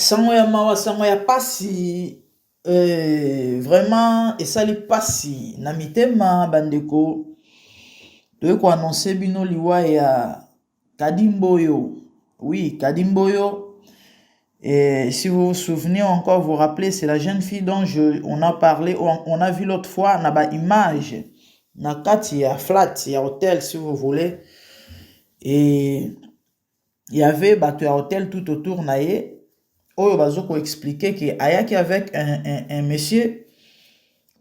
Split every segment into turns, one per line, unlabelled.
Sango ya mawa, sango ya pasi vraiment esali pasi na mitema bandeko. Toye ko annoncer bino liwa ya Kadi Mboyo. Oui, Kadi Mboyo. Et si vous vous souvenez encore, vous rappelez, c'est la jeune fille dont on a parlé, on a vu l'autre fois, na ba image, na kati ya flat, ya hôtel, si vous voulez. Et il y avait bato ya hôtel tout autour na ye, oyo bazo ko expliquer que ayaki avec un monsieur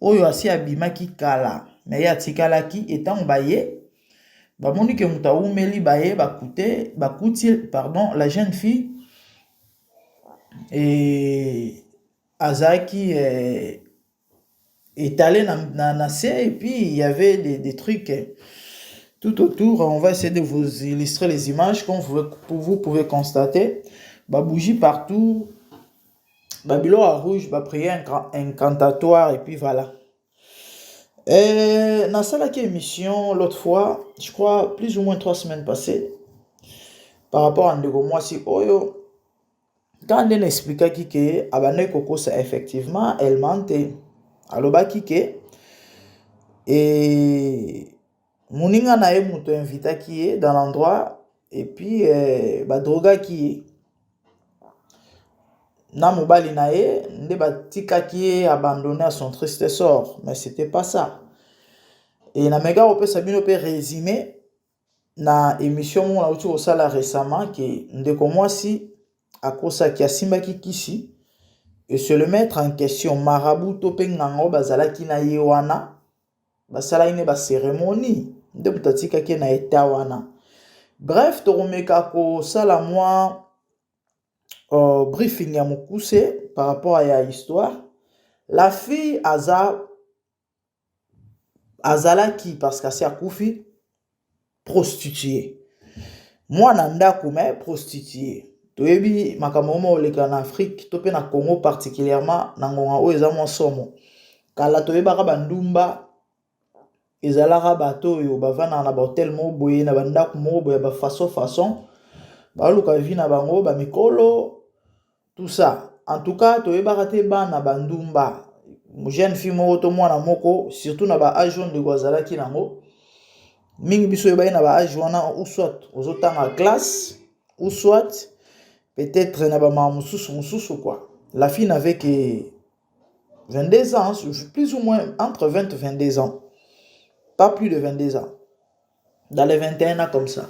oyo asi abimaki kala, mais ye atikalaki etango baye bamoni ke moto awumeli, baye bakute bakuti, pardon, la jeune fille et azalaki étalé na se et puis il y avait des trucs tout autour. On va essayer de vous illustrer les images comme vous pouvez constater. Babougie partout, babiloko ya rouge, baprière incantatoire et puis voilà. Et nasalaki émission l'autre fois, je crois plus ou moins 3 semaines passées, par rapport à ndeko mwasi oyo. Quand nde na expliquaki ke abandaki kokosa, effectivement elle mentait. Alobaki ke e moninga na ye moto invitaki ye dans l'endroit et puis badrogaki ye na mobali na ye, nde batikaki ye abandonné à son triste sort. Mais c'était pas ça. E nameka kopesa bino mpe résumé na émission moko nauti kosala récemment ke ndeko mwasi akosaki, asimbaki kisi et se le mettre en question, marabout to mpe nganga oyo bazalaki na ye wana, basalaki ne bacérémonie nde moto atikaki ye na eta wana. Bref, tokomeka kosala mwa briefing ya mokuse par rapport ya histoire. La fille aza azalaki, parce que asi akufi, prostituée, mwana ndako mais prostituée. Toyebi makambo moko oleka na Afrique to mpe na Congo particulièrement na ngonga oyo eza mwa somo. Kala toyebaka bandumba ezalaka bato oyo bavandaka na bahotel moko boye, na bandako moko boye ya bafaçon façon, baluka vie na bango, bamikolo, tout ça. En tout cas toyebaka te bana bandumba, jeune fille moko to mwana moko, surtout na baage oyo ndeko azalaki nango mingi. Biso oyebaki na baage wana, ou soit ozotanga classe, ou soit peut-être na bamama mosusu mosusu quoi. La fille n'avait que 22 ans, plus ou moins entre 20 et 22 ans, pas plus de 22 ans, dans les 21 ans comme ça.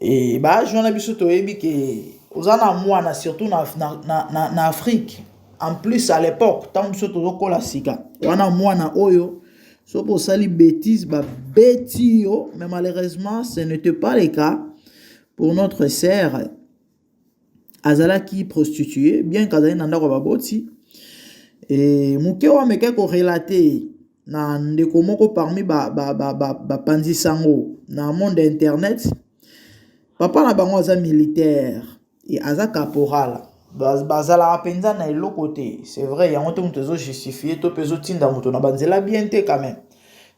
E baage wana biso toyebi ke oza na mwana, surtout na Afrique. En plus à l'époque, ntango biso tozokola sika wana, mwana oyo soki osali bêtise, babeti yo. Mais malheureusement ce n'était pas le cas pour notre sœur. Azalaki prostituée, bien qu'azali na ndako ya baboti. E moke oyo amekaki korelater na ndeko moko parmi bapanzi sango na monde internet, papa na bango aza militaire e aza caporal, bazalaka mpenza na eloko te. C'est vrai, yango te moto ezojustifie to mpe ezotinda moto na banzela bien te. Quand même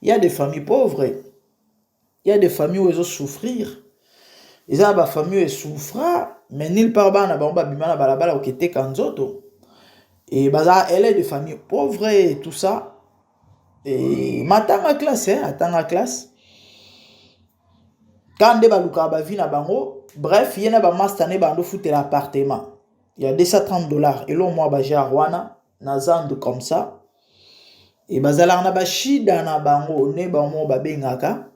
il y a des familles pauvres, il y a des familles oyo ezosouffrir, eza na bafamille oyo esouffra, mais nulle part bana na bango babima na balabala koketeka nzoto. E bazala élève de famille pauvre et tout ça. E matanga classe, hein, atanga classe ka nde balukaka bavie na bango. Bref, ye na bamaster ne bando futela appartement ya 230 $, eloko mwa bagenre wana na zando comme ça. E bazalaka na bashida na bango nde bango babengaka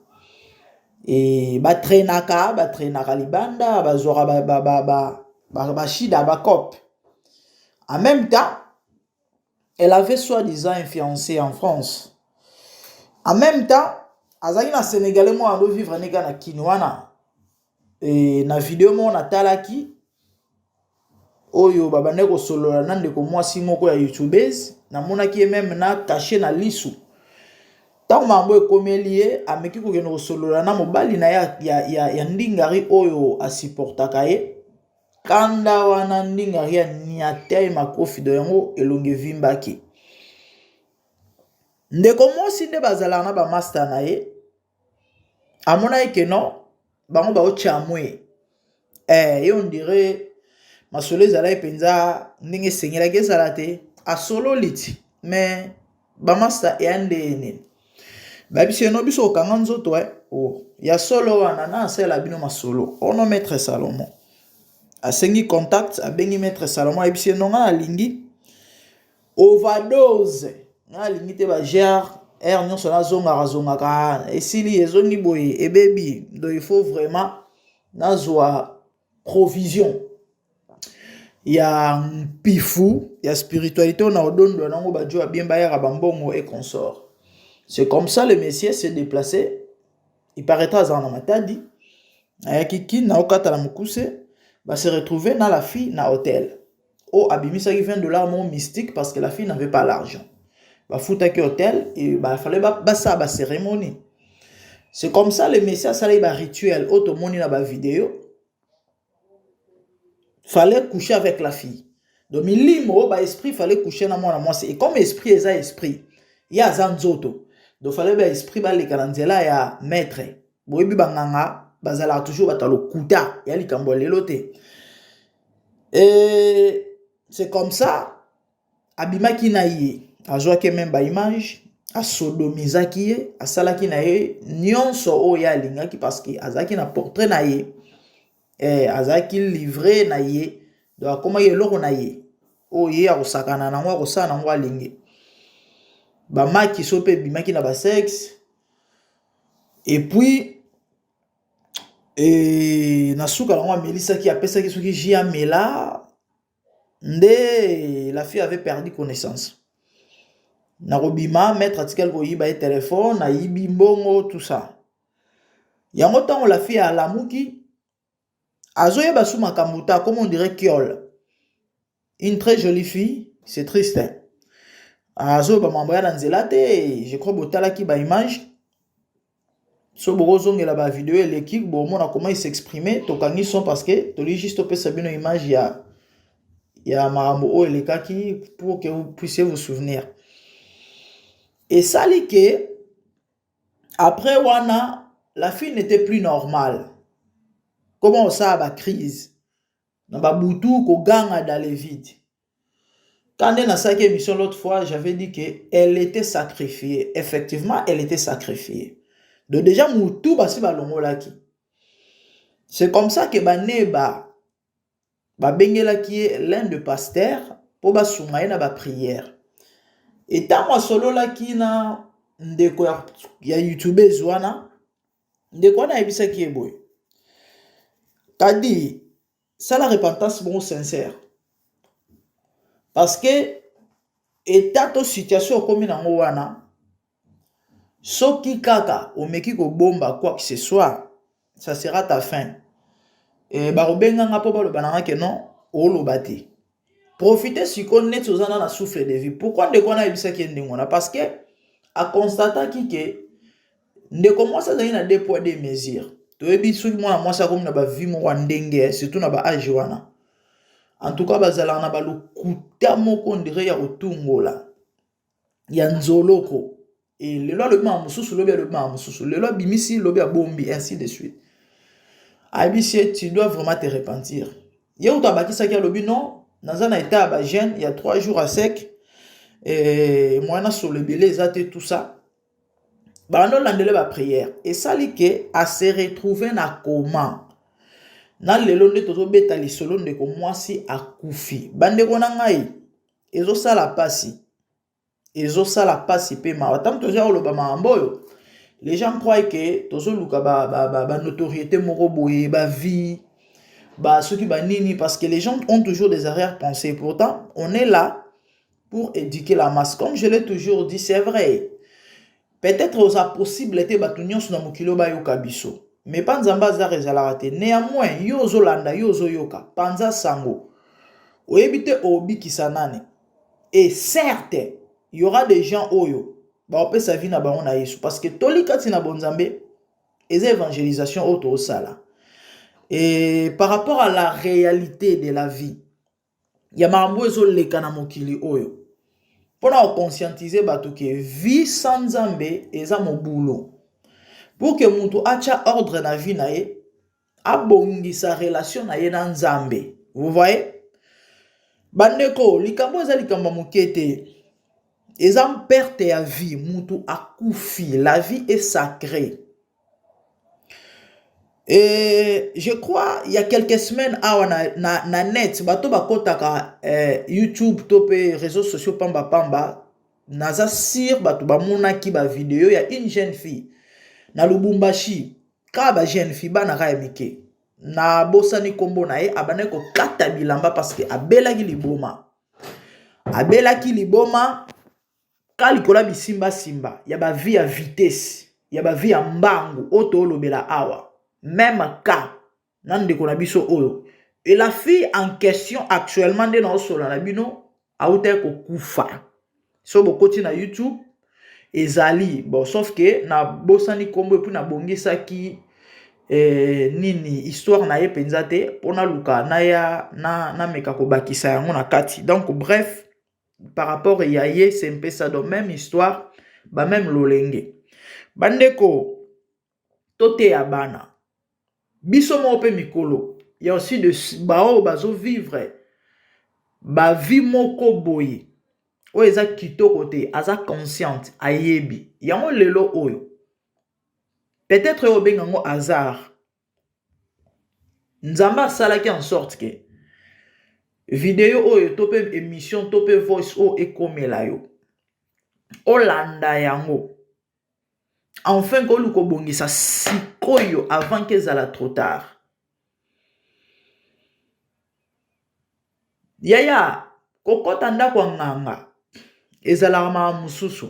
e batraînaka libanda, bazwaka bashida, bacope. En même temps elle avait soi-disant un fiancé en France. En même temps azalaki na Sénégalais moko ando vivre ndenge na kini wana. E, na video moko natalaki oyo babandaki kosolola na ndeko mwasi moko ya youtubeuse, namonaki ye même na cachet na lisu. Ntango makambo ekomeli ye, ameki kokende kosolola na mobali na ye ya ndingari oyo asupportaka ye. Kanda wana, ndingari aniata ye makofi do yango elongi evimbaki. Ndeko mwasi nde bazalaka na bamaster na ye, amonaki ke non, bango baotya mwe ye, on dirait Masolo ezalaki mpenza ndenge esengelaki ezala te. Asololi ti mais bamasta eya ndenge nini? Bayebisi ye no biso okanga nzoto eh? Oh, ya solo wana na asalela bino masolo ono maître Salomon asengi contact, abengi maître Salomon, ayebisi ye no nga nalingi overdose, nga nalingi te bagere heure nyonso nazongaka zongaka, esili ezongi boye ebebi, donc il faut vraiment nazwa provision ya mpifu ya spiritualité oyo na odondwa nango bajo ya bien bayaka bambongo et consort. C'est comme ça le monsieur s'est déplacé. Il paraîtra azala na Matadi, ayaki Kin na okata na mokuse, base retrouver na la fille na hôtel oyo abimisaki 20 $ moko mystique parce que la fille n'avait pas l'argent. Bafutaki hôtel et bafallait basala bacérémonie. C'est comme ça le monsieur asalaki barituel oyo tomoni na bavideo. Fallait coucher avec la fille, donc milimo oyo baesprit fallait coucher na mwana mwasi. Et comme esprit eza esprit, ye aza nzoto, donc fallait baesprit baleka na nzela ya maître. Boyebi banganga bazalaka toujours bato ya lokuta, ya likambo ya lelo te. Et c'est comme ça abimaki na ye, azwaki même baimage, asodomizaki ye, asalaki na ye nyonso oyo ye alingaki parce que azalaki na portrait na ye, azalaki livré na ye, donc akomaki eloko na ye oyo ye akosakana nango, akosala nango alingi. Bamaki so mpe ebimaki na basexe. Et puis na suka nango amelisaki, apesaki soki jus amela nde la fille avait perdu connaissance. Na kobima, maître atikali koyiba ye telefone, ayibi mbongo, tout ça. Yango ntango la fille alamuki, azoyeba su makambo te, comme on dirait kiol. Une très jolie fille, c'est triste, hein? Azoyeba makambo ya na nzela te. Je crois botalaki baimage, so bokozongela bavideo eleki, bomona comment il s'exprime. Tokangi son parce que toli juste topesa bino image ya makambo oyo elekaki pour que vous puissiez vous souvenir. Esali ke après wana la fille n'était plus normale. Comment osala bacrise na babutu, koganga dans le vide. Quand nasalaki émission l'autre fois, j'avais dit que elle était sacrifiée. Effectivement, elle était sacrifiée. Donc déjà mutu basi balongolaki. C'est comme ça que baneba babengelaki ye l'un de pasteur mpo basunga ye na baprière. Etango asololaki na ndeko ya youtubeuse wana, ndeko wana ayebisaki ye boye: kadi sala repentance bongo sincère parce que état to situation okomi nango wana, soki kaka omeki kobomba quoi que ce soit, ça sera ta fin. E bakobenganga mpo baloba nanga ke non, oloba te. Profite sikoyo neti oza na souffle de vie. Pourquoi ndeko wana ayebisaki ye ndenge wana? Parce que aconstataki ke ndeko mwasi azalaki na deux poids deux mesures. Toyebi soki mwana mwasi akomi na bavie moko ya ndenge, surtout na baage wana, en tout cas bazalaka na balokuta moko on dirait ya kotungola ya nzoloko. E lelo alobi maka mosusu, lobi alobi maka mosusu, lelo abimisi, lobi abombi, ainsi de suite. Ayebisi ye: tu dois vraiment te repentir. Ye kutu abakisaki, alobi: non, naza na état ya bajeûne ya 3 jours à sec e, moyen nasolo ebele eza te, tout ça. Bando olandele baprière, esali ke ase retrouve na coma. Na lelo nde tozobeta lisolo, ndeko mwasi akufi. Bandeko na ngai, ezosala mpasi, ezosala mpasi mpe mawa. Ntango toza koloba makambo oyo, les gens croient ke tozoluka banotoriété ba, ba, ba moko boye, bavie basoki banini, parce que les gens ont toujours des arrière-pensées. Pourtant, on est là pour éduquer la masse, comme je l'ai toujours dit. C'est vrai, peut-être oza possible te bato nyonso na mokili oyo bayoka biso, mais mpa Nzambe azar ezalaka te. Néanmoins, yo ozolanda, yo ozoyoka, panza sango, oyebi te obikisa nani. Et certes, il y aura des gens oyo baopesa vie na bango na Yesu, parce que toli kati na bonzambe eza évangélisation oyo tozosala. Et par rapport à la réalité de la vie ya makambo ezoleka na mokili oyo, mpona koconscientiser bato ke vie sans Nzambe eza mobulu, pour ke moto atya ordre na vie na ye, abongisa relation na ye na Nzambe. Vous voyez. Bandeko, likambo eza likambo ya moke te. Eza perte ya vie, mutu akufi, la vie est sacrée. Et je crois il y a quelques semaines awa na net bato bakotaka YouTube to pe réseaux sociaux pamba pamba, naza sûr bato bamonaki ba vidéo ya une jeune fille na Lubumbashi, kaka ba jeune fille bana kaka ya mike, nabosani nkombo na ye, abandaki kokata bilamba parce que abelaki liboma, abelaki liboma ka likolo ya bisimbasimba ya bavie ya vitesse, ya bavie ya mbangu oyo toolobela awa. Même cas na ndeko na biso oyo. Et la fille en question actuellement nde naosola na bino autaki kokufa. So bokoti na YouTube ezali bon, sauf que nabosani nkombo et puis nabongisaki nini histoire na ye mpenza te mpo naluka naya nameka kobakisa yango na kati. Donc bref, par rapport ya ye, c'est un peu ça. Donc même histoire, bameme lolenge. Bandeko, toteya bana biso moko mpe mikolo ya aussi de baoyo bazovivre bavie moko boye oyo eza kitoko te. Aza consciente, ayebi yango. Lelo oyo peut-être oyo obenga yango hasard, Nzambe asalaki en sorte que video oyo to mpe émission to mpe voice oyo ekomela yo, olanda yango, enfin koluka kobongisa sikoyo avant que ezala trop tard. Yaya, kokɔta ndako ya nganga ezalaka makambo mosusu.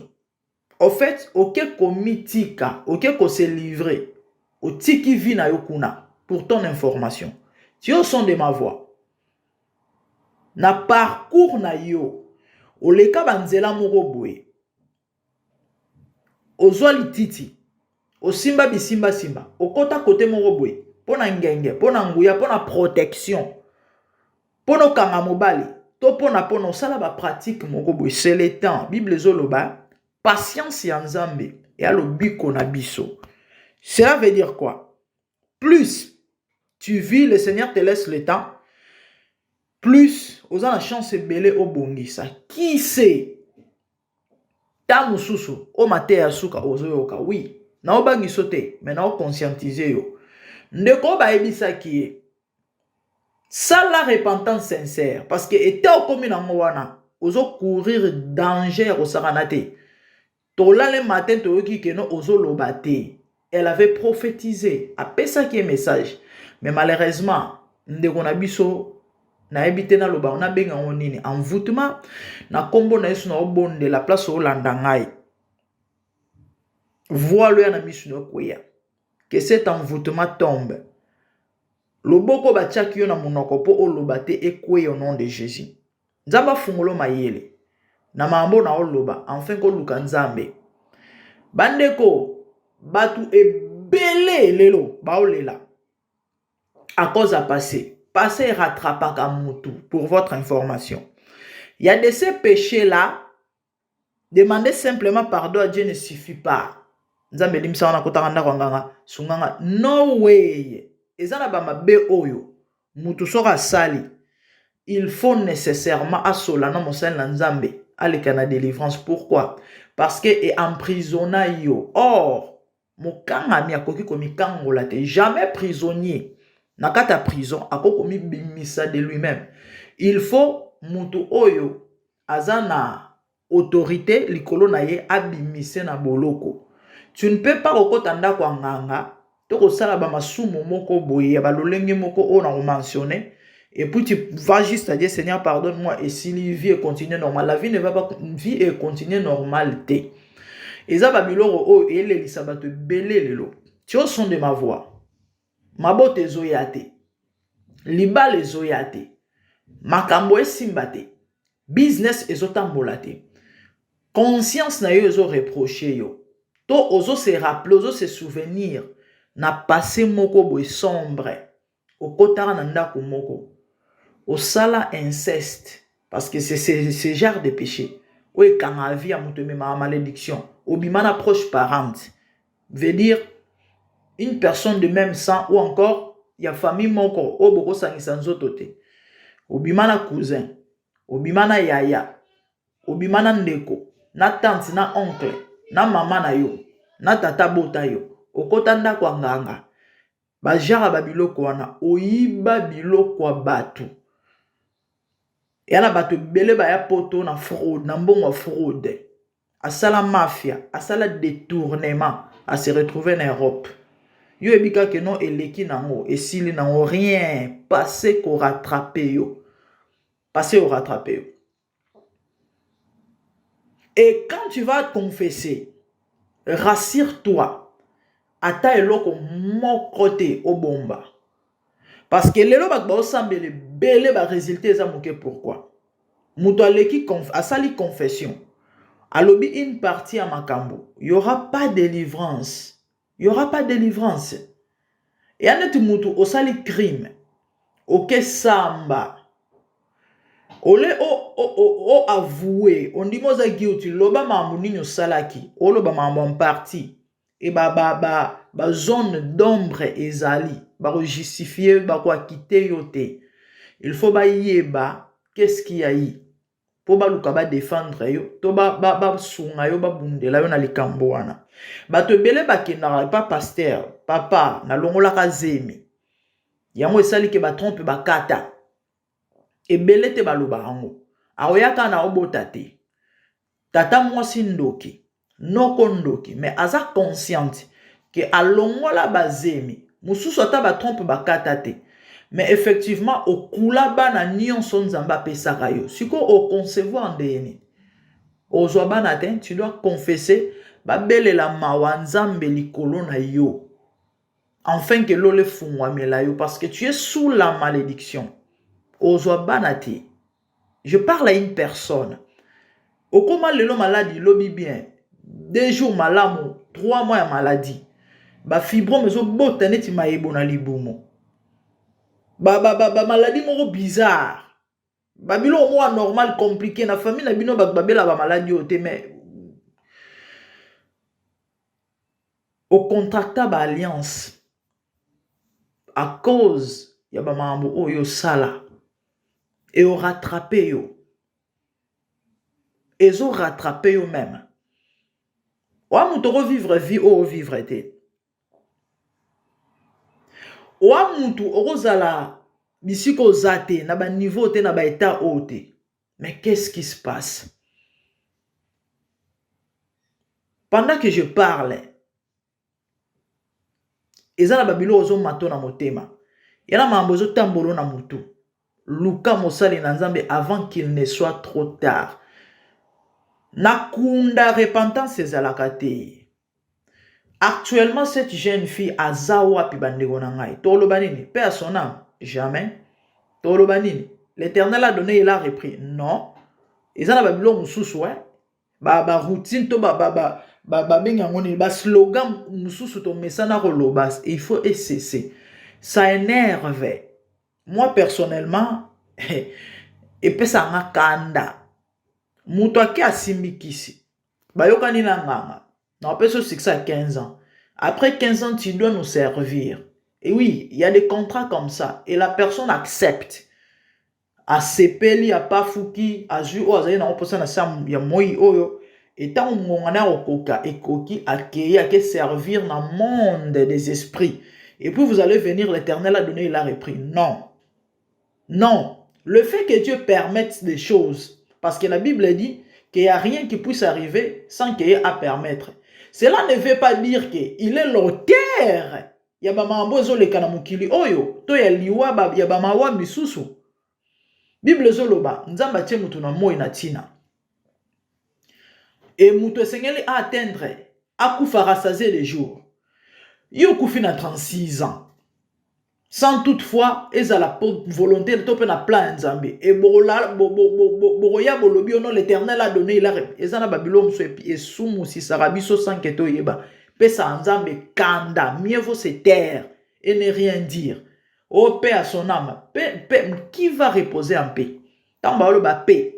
Au fait, oke komitika, oke kose livrer, otiki vie na yo kuna. Pour ton information, tu es au son de ma voix, na parcours na yo oleka banzela moko boye, ozwa lititi, osimba bisimbasimba, okɔta kote moko boye mpo na ngenge, mpo na nguya, mpo na protection, mpo na okanga mobali to mpona osala bapratique moko boye. C'est le temps. Bible ezoloba patience ya Nzambe eya lobiko na biso. Cela veut dire quoi? Plus tu vis, le Seigneur te laisse le temps, plus oza na chance ebele obongisa. Qui sait, ta mosusu oyo mateya ya suka ozoyoka. Oui, naobangiso te, mais naoconscientiser yo. Ndeko oyo bayebisaki ye sala repentance sincère, parce que ete okomi nango wana, ozocourir danger ya kosakana te. Tolale matin, toyoki que non, ozoloba te. Elle avait prophétisé, apesaki ye message, mais malheureusement ndeko na biso, nayebi te naloba nabenga yango nini, envoûtement. Na nkombo na Yesu, naobondela place olanda ngai, voile oya na miso na ekweya, que cet envoûtement tombe. Loboko batiaki yo na monoko mpo oloba te ekweya au nom de Jésus. Nzambe afungola mayele na makambo na oloba, enfin koluka Nzambe. Bandeko, bato ebele lelo baolela à cause ya passé. Passé rattrapaka mutu. Pour votre information, il y a de ces péchés là, demander simplement pardon à Dieu ne suffit pas. Nzambe elimbisa wana, kotaka ndako ya nganga, sunganga, no way. Eza na bamabe oyo mutu soki asali, il faut nécessairement asola na mosali na Nzambe, aleka na délivrance. Pourquoi? Parce que eemprisonna yo. Or mokangami akoki komikangola te. Jamais prisonnier na kati ya prison akoki komibimisa de lui-même. Il faut mutu oyo aza na autorité likolo na ye abimise na boloko. Tu ne peux pas kokɔta ndako ya nganga to kosala bamasumu moko boye ya balolenge moko oyo na komentionner et puis tu vas juste à dire: "Seigneur, pardonne-moi", et si la vie est continue normale, la vie ne va pas, vie est continue normale te. Eza babiloko oyo eyelelisa bato ebele lelo. Tu au son de ma voix, mabota ezoya te, libala ezoya te, makambo esimba te, business ezotambola te, conscience na yo ezoreprocher yo to ozose rappeler, ozose souvenir na passé moko boye sombre, okotaka na ndako moko, osala inceste, parce que c'est ce genre de péché oyo ekangaka vie ya moto, ememaka malédiction. Obima na proche parente, veut dire une personne de même sang ou encore ya famille moko oyo bokosangisa nzoto te. Obima na cousin, Obima na yaya, obima na ndeko, na tante, na oncle, na mama na yo, na tata bota yo. Okota ndako ya nganga, ba genre ba biloko wana, oyiba biloko ya bato. Ya na bato ebele baya poto na fraude, na mbongo ya fraude. Asala mafia, asala detournement, a se retrouver na Europe. Yo oyebi kaka no eleki nango, esili nango rien, passé ko rattraper yo. Passé ko rattraper yo. Et quand tu vas confesser, rassure-toi, ata eloko moko te obomba. Parce que lelo bato baosambela ebele, ba résultat eza moke. Pourquoi? Moto aleki asali confession, alobi une partie ya makambo, y aura pas délivrance, y aura pas délivrance. Eya neti motu osali crime, okesamba ole o avouer, ondimi oza guilty, loba makambo nini osalaki, oloba makambo en partie e ba zone d'ombre ezali, bakojustifie, bakoakite yo te. Il faut bayeba qu'est-ce qui a eu mpo baluka badefendre yo to basunga yo, babundela yo na likambo wana. Bato ebele bakendaka epa pasteur: "Papa, nalongolaka zemi, yango esali ke batrompe bakata." Ebele te baloba yango. Akoyaka na obota te, tata mwasi ndoki, noko ndoki, mais aza consciente ke alongola bazemi mosusu, ata batrompe bakata te. Mais effectivement, okula bana nyonso Nzambe apesaka yo, sikoyo oconcevoir ndenge nini ozwa bana te? Tu dois confesser, babelela mawa Nzambe likolo na yo, enfin ke lolo efungwamela yo, parce que tu es sous la malédiction, ozwa bana te. Je parle à une personne. Okóma lelo maladi, lobi bien, 2 jours malamu, 3 mois ya maladie, bafibrome ezobota neti mayebo na libumu, bamaladi moko bizarre, babiloko moko anormal, compliqué. Na famille na bino bato babela bamaladi oyo te, mais ocontracta baalliance à cause ya bamakambo oyo osala, e orattrape yo, ezorattrape yo même. Oya moto okovivre vie oyo ovivre te, oya mutu okozala bisika oza te, na baniveau te, na baétat oyo te. Mais qu'est-ce qui se passe pendant que je parle? Eza na babiloko ozomata na motema, ya na makambo ezotambola na motu. Luka mosali na Nzambe avant qu'il ne soit trop tard. Na kunda repentance ezalaka te. Actuellement, cette jeune fille aza wapi, bandeko na ngai? Toloba nini? Paix à son âme? Jamais. Toloba nini? L'Éternel a donné, il a repris? Non. Eza na babiloko mosusu, baroutine to babengi yango nini, baslogan mosusu tomesana koloba, il faut ecesser. Ça énerve moi personnellement, epesanga kanda. Moto ake asimbi kisi, bayokani na nganga na opesa succès à 15 ans. Après 15 ans, tu dois nous servir. Et oui, il y a des contrats comme ça et la personne accepte, asepeli, apafuki, azwi oyo azali nango mposa na se ya moi oyo. Etango ngonga na kokoka ekoki, akei, ake servir na monde des esprits. Et puis vous allez venir: "L'Éternel a donné, il a repris." Non, non. Le fait que Dieu permette des choses, parce que la Bible dit qu'il n'y a rien qui puisse arriver sans qu'il y ait à permettre, cela ne veut pas dire qu'il est l'auteur ya bamakambo ezoleka na mokili oyo to ya liwa ya bamawa misusu. Bible ezoloba Nzambe atie motu na moi na ntina e moto esengeli aatteindre, akufa rassasié de jour. Ye okufi na 36 ans sans toutefois ezala volonté to mpe na plan ya Nzambe. E bokoya bolobi ono "L'Éternel a donné, il a". Eza na babiloko mosusu esumusisaka biso sans ke toyeba, pesa Nzambe kanda. Mieux vaut se taire et ne rien dire. Oh, paix à son âme. Paix, paix, qui va reposer en paix? Ntango baloba paix,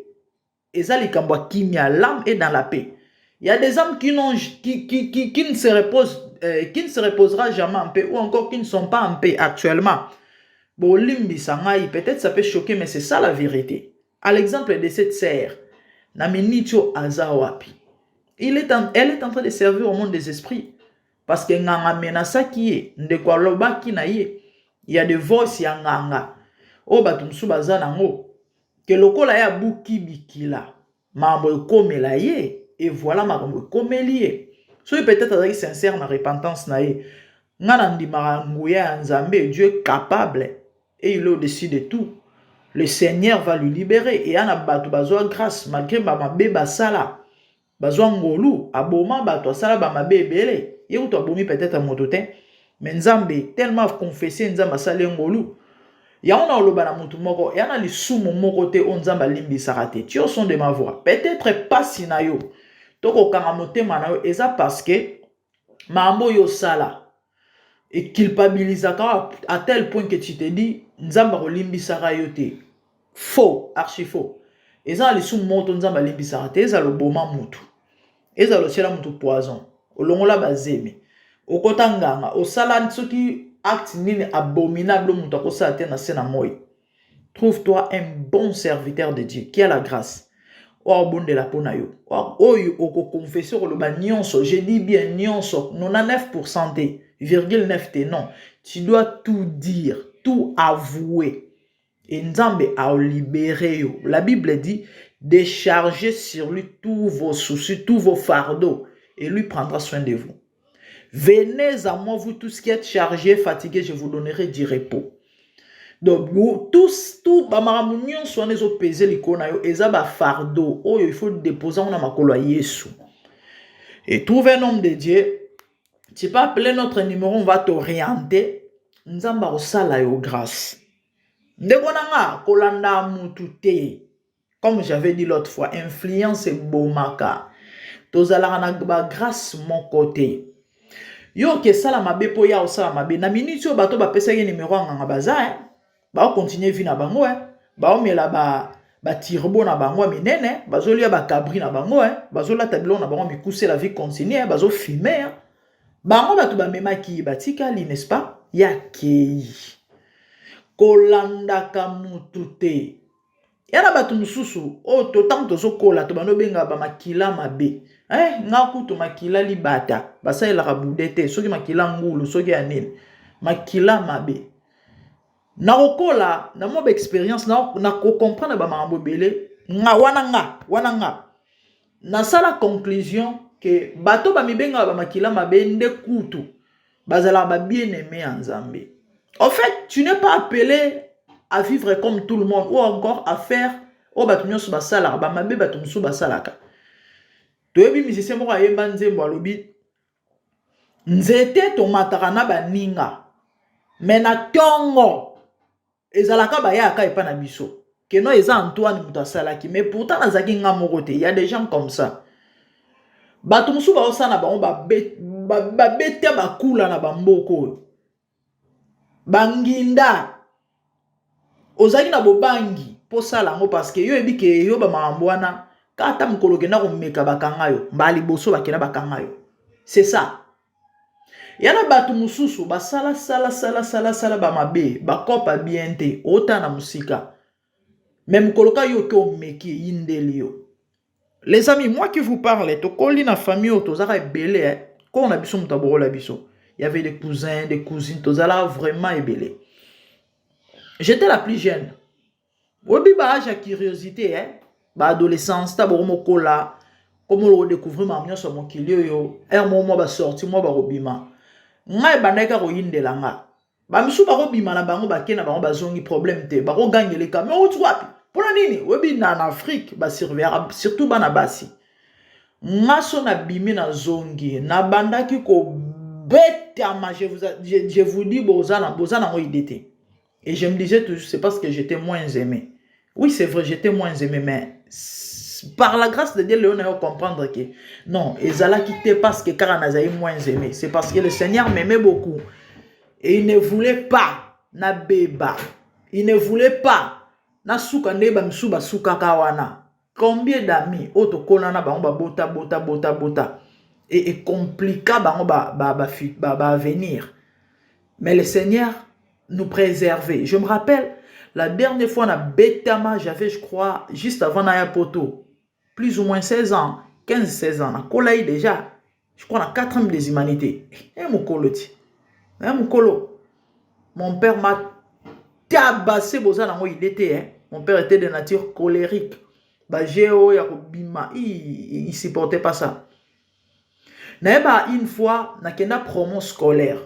eza likambo ya kimia, l'âme est dans la paix. Il y a des âmes qui ne se reposent, qui ne se reposera jamais en paix ou encore qui ne sont pas en paix actuellement. Bolimbisa ngai, peut-être ça peut choquer, mais c'est ça la vérité. À l'exemple de cette sœur, na minute oyo aza wapi? Elle est en train de servir au monde des esprits. Parce que nganga menasaki ye, ndeko alobaki na ye, il y a des voices ya nganga oyo bato mosusu baza nango ke lokola ye abuki bikila, makambo ekomela ye. Et voilà, makambo ekomeli ye. Soki peut-être azalaki sincère na repentance na ye, nga na ndimaka nguya ya Nzambe. Dieu est capable et il est au-dessus de tout. Le Seigneur va lui libérer. Eya na bato bazwa grâce malgré bamabe basala, bazwa ngolu. Aboma bato, asala bamabe ebele, ye kutu abomi peut-être moto te, mais Nzambe, tellement confesse, Nzambe asali ngolu. Yango na oloba na motu moko, eya na lisumu moko te oyo Nzambe alimbisaka te. Tu au son de ma voix, peut-être pasi na yo to kokanga motema na yo eza parce que makambo oyo osala eculpabilisaka à tel point que tu te dis Nzambe akolimbisaka yo te. Faux, archi faux. Eza na lisumu moko to Nzambe alimbisaka te. Ezala oboma mutu, ezala otiela mutu poison, olongola bazemi, okota nganga, osala soki acte nini abominable moto akosala te na se na moi, trouve-toi un bon serviteur de Dieu qui a la grâce, oyo abondela mpo na yo, oyo okoconfesser, okoloba nyonso. Je dis bien nyonso, 99 te, virgule 9 te, non, tu dois tout dire, tout avouer, et Nzambe alibérer yo. La Bible dit: déchargez sur lui tous vos soucis, tous vos fardeaux, et lui prendra soin de vous. Venez à moi, vous tous qui êtes chargés, fatigués, je vous donnerai du repos. Donc tous, tout bamakambo nyonso wana ezopese likolo na yo, eza bafardeau oyo il faut déposer yango na makolo ya Yesu. Et trouve un homme de Dieu. Tu peux appeler notre numéro, on va t'orienter. Nzambe akosala yo grâce. Ndeko na nga, kolanda mutu te. Comme j'avais dit l'autre fois, influence ebomaka. Tozalaka na bagrâce moko te. Yo oke esala mabe mpo ya osala mabe na miniti oyo, bato bapesaki nimero ya nganga baza baocontinuer vie na bango, baomela baturbo na bango ya minene, bazolia bacabri na bango, bazolata biloko na bango mikuse, la vie continue, bazofumer. Bango bato bamemaki batikali, n'est-ce pas? Ya kei kolandaka mutu te. Ya na bato mosusu oyo to ntango tozokola, tobandi obenga bamakila mabe. Nga kutu makila libata basalelaka bude te, soki makila ngulu, soki ya nini, makila mabe. Nakokola na mwa baexpérience, nakocomprendre bamakambo ebele. Nga wana, nga wana, nga nasala conclusion ke bato bamibengaka bamakila mabe nde kutu bazalaka babien-aimé ya Nzambe. En fait, tu n'es pas appelé à vivre comme tout le monde ou encore à faire oyo bato nyonso basalaka, bamabe bato mosusu basalaka. Toyebi musicien moko ayemba nzembo, alobi: nzete tomataka na baninga, me na ntongo ezalaka bayaka epa na biso keno eza Antoine moto asalaki, mais pourtant nazalaki nga moko te. Y a des gens comme ça. Bato mosusu baosala na bango babeta bakula na bamboka oyo banginda. Ozalaki na bobangi mpo osala yango parce que yo oyebi ke yo bamakambo wana kaka mokolo okenda komeka, bakanga yo mbala liboso, bakenda bakanga yo. C'est ça. Ya na bato mosusu basala sala sala sala sala bamabe, bakopa bien te, otala na mosika, me mokolo ka yo oke omeki, eyindeli yo. Les amis, moi qui vous parle, tokoli na famille oyo tozalaka ebele. Koko na biso moto abokola biso, il y avait des cousins, des cousines, tozalaka vraiment ebele. J'étais la plus jeune. Oyebi baâge ya curiosité, eh? Baadolescence ta bokomokola, komolo kodécouvrir makambo nyonso ya mokili oyo. Ere moko mwa basortie, mwa bakobima, ngai ebandaki kaka koyindela nga. Bamisusu bakobima na bango, bake na bango, bazongi, problème te, bakogangeleka: me outi wapi, mpona nini? Oyebi na Afrique basurveillaka surtout bana basi. Nga so nabimi, nazongi, nabandaki kobetama. Je vous dis, boza nango idée te. Et je me disais toujours: c'est parce que j'étais moins aimé. Oui, c'est vrai, j'étais moins aimé, mais par la grâce de Dieu, lelo nayo comprendre que non, ezalaki te parce que kaka nazali moins aimé. C'est parce que le Seigneur m'aimait beaucoup et il ne voulait pas nabeba, il ne voulait pas nasuka nde bamisusu basukaka wana. Combien d'amis oyo tokola na bango babota bota bota bota et ecompliqua bango baavenir ba, ba, ba, mais le Seigneur nous préservait. Je me rappelle, La dernière fois na betama, j'avais, je crois, juste avant naya poto, plus ou moins 16 ans, 15 16 ans, nakolai déjà, je crois, na 4 des humanités. E mokolo ti e mokolo, mon père m'a tabassé. Boza nango idée te, hein? Mon père était de nature colérique. Baje oyo ya kobima, il supportait pas ça. Nayeba une fois nakenda promo scolaire,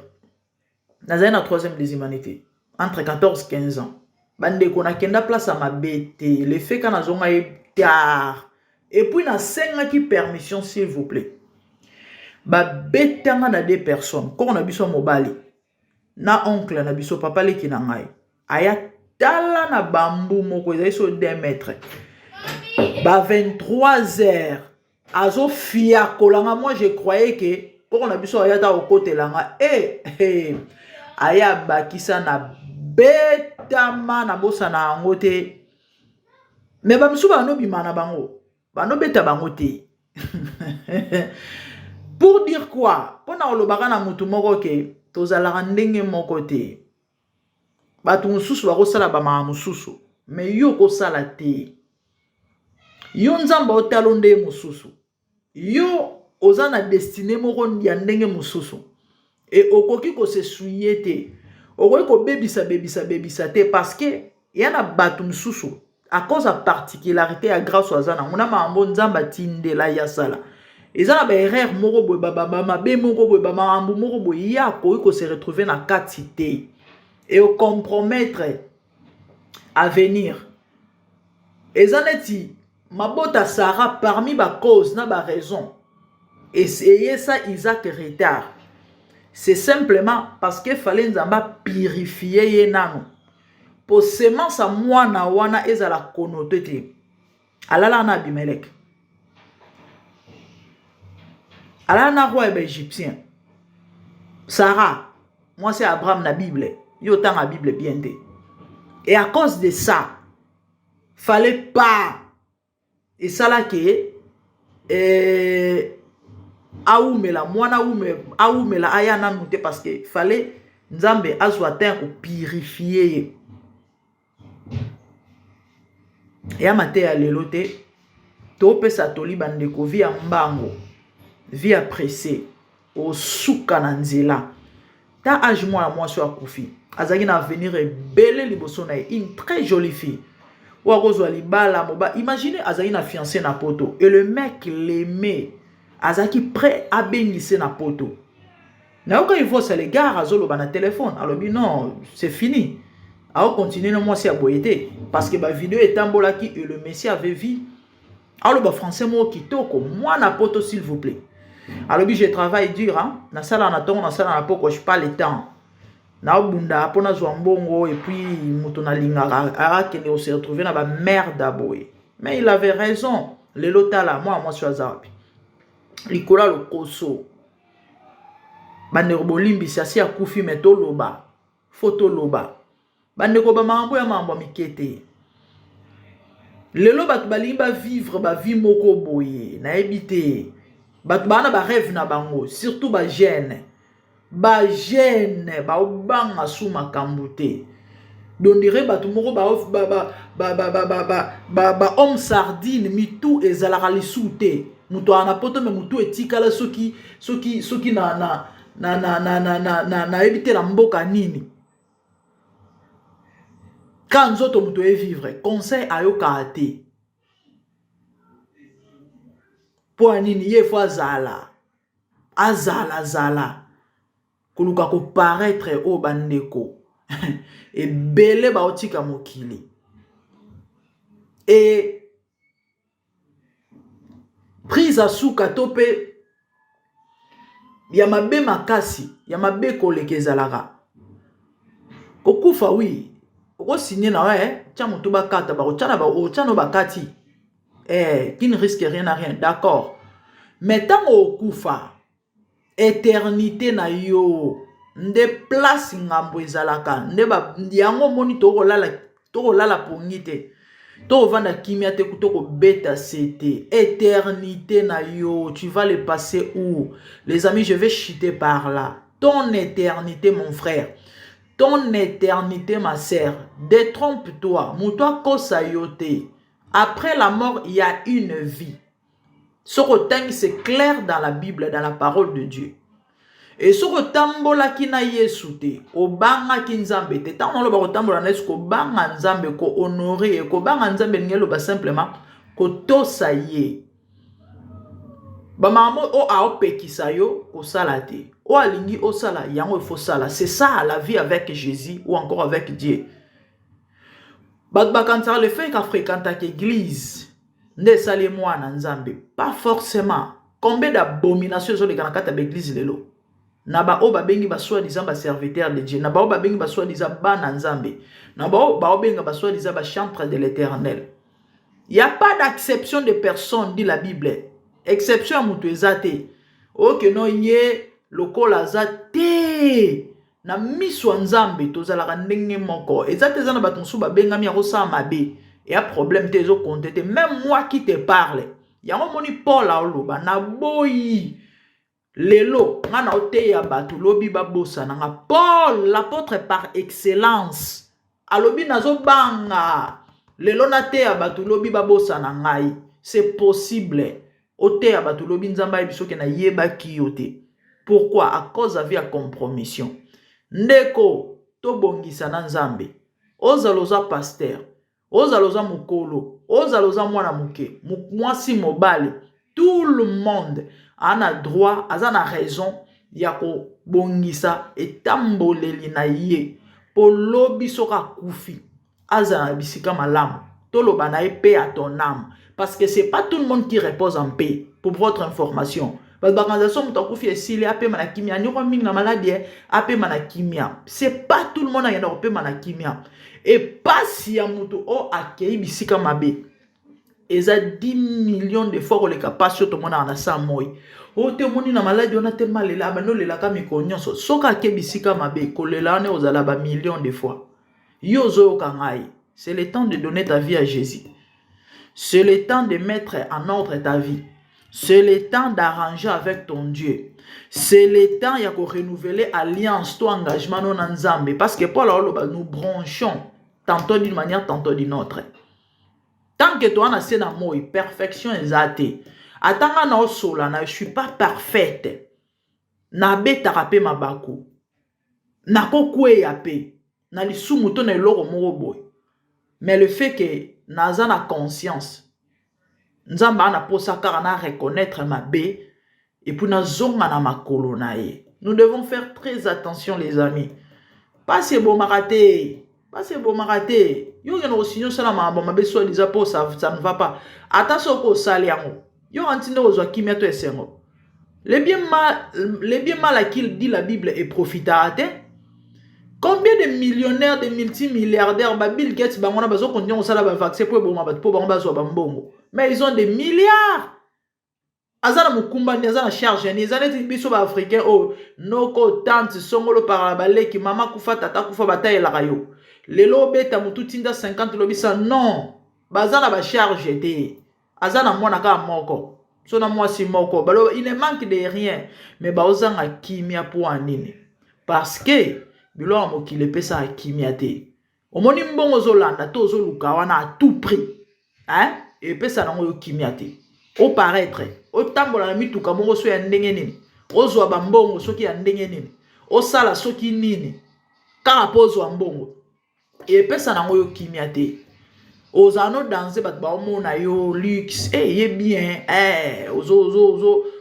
nazali na troisième des humanités, entre 14 15 ans. Bandeko, nakenda place ya mabe te. Le fait ka nazonga ye tard et puis nasengaki permission, s'il vous plaît, babetanga na deux personnes, koko na biso mobali na oncle na biso, papa leki na ngai. Aya tala na bambu moko ezali so 2 mètre, ba 23 heures, azofiakolanga. Moi, je croyais que koko na biso aya ta kokotelanga. E hey, aya abakisa na betama, nabosana yango te. Me bamisusu banobima na bango, banobeta bango te. Pour dire quoi? Mpona kolobaka na motu moko ke tozalaka ndenge moko te. Bato mosusu bakosala bamaka mosusu, me yo okosala te. Yo, Nzambe otala nde mosusu. Yo oza na destinée moko ya ndenge mosusu e okoki kose te, okoki kobebisa bebisa bebisa te, parce que ya na bato mosusu, à cause ya particularité ya grâce aza nango na makambo Nzambe atindela ye asala, eza na baerreur moko boye, bamabe moko boye, bamakambo moko boye, ye akoki kose retrouver na kati te e ocompromettre avenir. Eza neti mabota Sara, parmi bacause na baraison eyesa Isaac retard, c'est simplement parce que fallait Nzambe apurifie ye nano po semence ya mwana wana ezala konote te. Alala na Abimelek, alala na roi ya baégyptien. Sara, mwasi ya Abraham na Bible, yo otanga Bible bien te. Et à cause de ça, fallait pas esalaki awumela mwana, awumela aya nanu te, parce que fallait Nzambe azwa te ya kopurifie ye. Ya mateya lelo te, topesa toli bandeko: vie ya mbango, vie ya pressé, osuka na nzela. Ta age mwana mwasi oyo akufi azalaki na avenir ebele liboso na ye, une très jolie fille oyo akozwa libala moba. Imagine, azalaki na fiancé na poto et le mec l'aimait, azalaki prêt abengise na poto. Nayoka Ivosa, le gars azoloba na telefone, alobi: "Non, c'est fini." Aocontinue na mwasi ya boye te, parce que bavideo etambolaki et le monsieur avait vu, aloba français moko kitoko, mwana poto, s'il vous plaît. Alobi: "Je travaille dur, hein? Nasala na ntongo, nasala na poko, je pas le temps, naobunda mpo nazwa mbongo." Et puis moto nalingaka akende kose retrouver na bamerde ya boye. Mais il avait raison. Lelo tala mwana mwasi oyo aza wapi, likolo ya lokoso. Bandeko, bolimbisi, asi akufi, me toloba, fo toloba. Bandeko, bamakambo ya makambo ya mike te. Lelo bato balingi bavivre bavie moko boye, nayebi te. Bato baa na barêve na bango, surtout bajeune. Bajeune baobanga su makambo te. Dondire bato moko bahomme sardine, mitu ezalaka lisusu te. Moto aa na poto, me motu etikala soki soki soki na na na na na na na na nayebi te na mboka nini. Ka nzoto moto evivre, conseil ayokaka te. Mpo ya nini? Ye fo azala azala zala koluka koparaître. Oyo bandeko ebele baotika mokili e prise ya suka to mpe ya mabe makasi, ya mabe koleka ezalaka kokufa. Wi, okosigne na yo, tia motu bakata, bakotya na otya no bakati, qui ne risque rien na rien, d'accord. Mais ntango okufa, éternité na yo nde place ngambo ezalaka nde yango. Omoni, tokolala, tokolala pongi te, tokovanda kimia te, tokobeta se te. Éternité na yo, tu vas le passer où? Les amis, je vais chuter par là. Ton éternité, mon frère. Ton éternité, ma sœur, détrompe-toi. Moto akosa yo te. Après la mort, il y a une vie. Soki otangi, c'est clair dans la Bible, dans la parole de Dieu. E soki otambolaki na Yesu te, obangaki Nzambe te. Ntango oloba kotambola na Yesu, kobanga Nzambe, kohonorer ye, kobanga Nzambe elingi eloba simplement kotosa ye. Bamakambo oyo aopekisa yo kosala te, oyo alingi osala yango, il faut sala. C'est ça la vie avec Jésus ou encore avec Dieu. Bato bakanisaka le fait kafréquentaka église nde esali mwana Nzambe. Pas forcément. Combien d'abomination ezoleka na kati ya baéglise lelo, na baoyo babengi basoi-disant baserviteur de Dieu, na baoyo babengi basoi-disant bana Nzambe, na baoyo baobenga basoi-disant bachantre de l'Éternel? Y a pas d'exception de personne, dit la Bible. Exception ya moto eza te. Okeno ye lokola aza te na miso ya Nzambe, tozalaka ndenge moko. Eza te eza na bato mosusu babengami ya kosala mabe, eya problème te, ezocompter te. Même moi qui te parle, yango omoni Paul aoloba: naboyi lelo nga na oteya bato, lobi babosana nga. Paul, l'apôtre par excellence, alobi: nazobanga lelo nateya bato, lobi babosana ngai. C'est possible oteya bato, lobi Nzambe ayebi soki nayebaki yo te. Pourquoi? À cause ya vie ya compromission. Ndeko, tobongisa na Nzambe. Ozala oza pasteur, ozala oza mokolo, ozala oza mwana moke, mwasi, mobali, tout le monde aza na droit, aza na raison ya kobongisa etamboleli na ye, mpo lobi soki akufi, azala na bisika malamu. Toloba na ye paix à ton âme, parce que c'est pas tout le monde qui repose en paix. Pour votre information, bato bakanisa so moto akufi, esili, apema na kimia. Anyokwa mingi na maladie, apema na kimia. C'est pas tout le monde akenda kopema na kimia. Epasi ya moto oyo akei bisika mabe eza 10 millions de fois koleka pasi oyo tomonaka na sa moi oyo te. Omoni na maladie wana te, malela abandi olelaka mikolo nyonso. Soki ake bisika mabe, kolela wana ozala bamillion de fois. Yo ozoyoka ngai, c'est le temps de donner ta vie à Jésus, c'est le temps de mettre en ordre ta vie, c'est le temps d'arranger avec ton Dieu, c'est le temps ya korenouveler alliance to engagement no na Nzambe. Parce que Paul aoloba: nous bronchons tantôt d'une manière, tantôt d'une autre. Tant que toa na se na moi, perfection eza te. Ata nga na osola na, je suis pas parfaite. Nabetaka mpe mabaku, nakokweya mpe na lisumu to na eloko moko boye. Mais le fait que naza na conscience, Nzambe aa na posa kaka na reconnaître mabe et puis nazonga na makolo na ye. Nous devons faire très attention, les amis. Pasi ebomaka te, pasi ebomaka te. Yo okende kosigner, osala makambo mabe soi-disant mpo ça ne va pas. Ata soki osali yango, yo anti nde kozwa kimia to esengo. Le bien mal acquis, dit la Bible, eprofitaka te. Combien de millionnaires, de multimilliardaires, ba Bill Gates, bango wana bazocontinuer kosala bavaccin mpo eboma bato, mpo bango bazwa bambongo? Mais ils ont des milliards. Aza na mokumba nini? Aza na charge nini? Eza neti biso baafricain oyo, noko, tante, songolo, pakala, baleki, mama kufa, tata kufa, batayelaka yo. Lelo obeta motu, tinda 50, lobisa. Non, baza na bacharge te. Aza na mwana kaka moko, so na mwasi moko, baloba il ne manque de rien, mais baozanga kimia. Mpo ya nini? Parce que biloko ya mokili epesaka kimia te. Omoni mbongo ozolanda to ozoluka wana à tout prix, hein? Epesa nango yo kimia te. Oparaître, otambola na mituka moko so ya ndenge nini, ozwa bambongo soki ya ndenge nini, osala soki nini kaka mpo ozwa mbongo, epesa nango yo kimia te. Ozala no danse, bato baomona yo luxe, eh, ye bien, eh,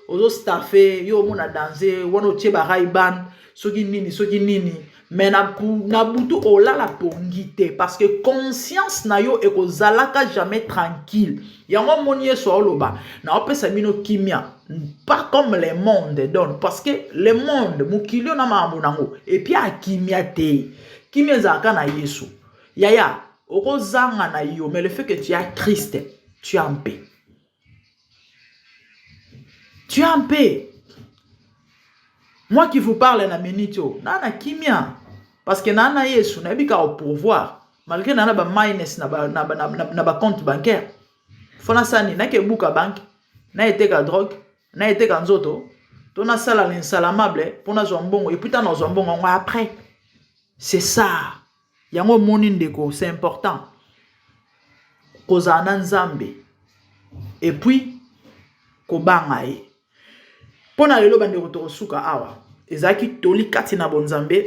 ozostaffe yo, omona danse wana, otie ba Ray-Ban, soki nini, soki nini, mais na butu olala pongi te, parce que conscience na yo ekozalaka jamais tranquille. Yango omoni Yesu aoloba: naopesa bino kimia, pas comme le monde donne. Parce que le monde, mokili oyo na makambo nango, et puis akimia te. Kimia ezalaka na Yesu. Yaya, okozanga na yo, mais le fait que tu as Christ, tu es en paix, tu es en paix. Moi qui vous parle na minute oyo, naa na kimia parce que naa na Yesu. Nayebi kaka pourvoir malgré naa na baminus na bacompte bancaire. Fo nasala nini? Nake ebuka banque, na eteka drogue, na eteka nzoto, to nasala l'insalamable mpo nazwa mbongo? Et puis ntango nazwa mbongo yango, après C'est ça. Yango omoni ndeko, c'est important. Kozala na Nzambe. Et puis kobanga ye. Mpo na lelo bandeko tokosuka awa. Ezalaki toli kati na bonzambe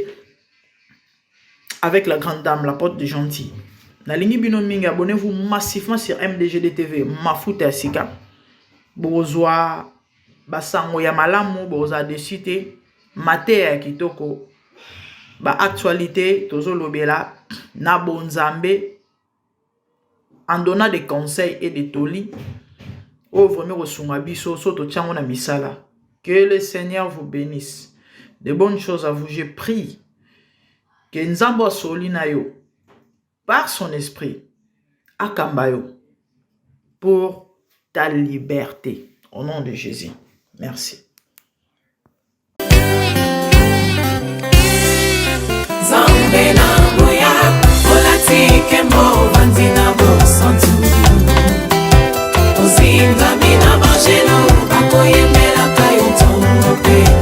avec la grande dame, la porte de gentil. Nalingi bino mingi, abonnez-vous massivement sur MDGD TV, mafuta ya sika. Bozwa basango ya malamu, bozwa déçu te, mateya ya kitoko, ba actualité tozolobela na bonzambe en donnant des conseils et des toli oyo vraiment kosunga biso so totiango na misala. Que le Seigneur vous bénisse. De bonnes choses à vous. Je prie que Nzambe asoli na yo par son esprit akamba yo pour ta liberté. Au nom de Jésus. Merci.
Nzambe na nguya olati nkembo ovandi na bosantu ozingami na banjelu bakoyemba.